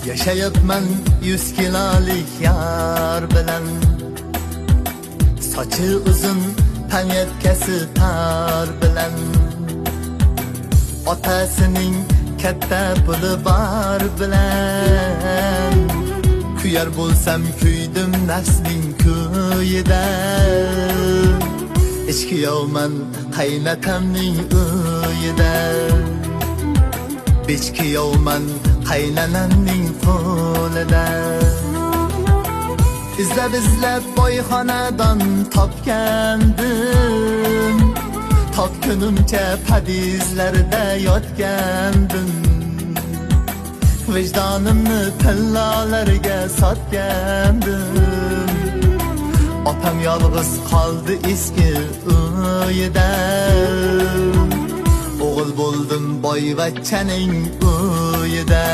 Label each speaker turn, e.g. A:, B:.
A: Yashayapman 100 kilolik yar bilan. Sochi uzun, panyatkasi tar bilan. Otasining katta puli bor bilan. Kuyar bo'lsam kuydim nafsning kuyida. Ichkiyovman qaynatamning uyida. Bechkiyovman qaynanamning qo'lida. Izlab izlab boyxonadan topgandim. Topgunimcha podyezdlarda yotgandim. Vijdonimni tillolarga sotgandim. Opam yolg'iz qoldi eski uyida. O'g'il bo'ldim boyvachchaning uyida.